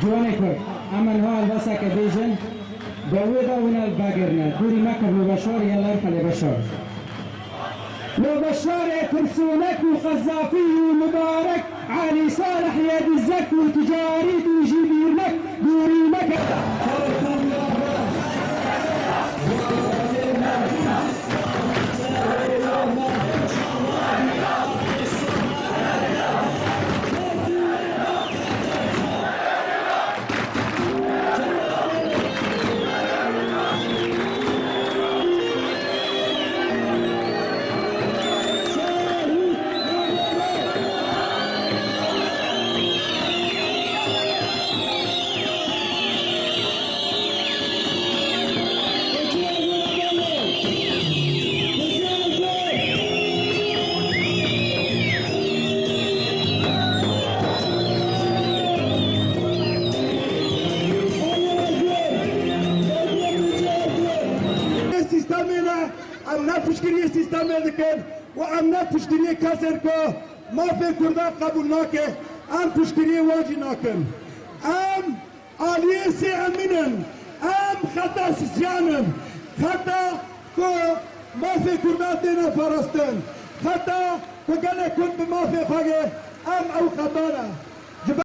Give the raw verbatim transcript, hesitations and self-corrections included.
Ciwanê Kurd, em niha helbesteke bêjin, bi wê de hûn li vegirine. Dûrî me kir li Beşar, yên li Erxelê Beşar. Li Beşarê tirsûnek û qezafî û Mubarek Elî Salih yê dizek û ticarî dû jî bîrnek dûrî meke. Sîstemê ne, em ne piştgiriyê sîstemê dikin û em ne piştgiriyê kesên ku mafê Kurdan qebûl nake, em piştgiriyê wan jî nakin. Em aliyê sê emîn in, em xeta sisyan in, xeta ku mafê Kurdan têne parastin, xeta ku gelek Kurd bi mafê xwe ye, em ew xeta ne. Ji ber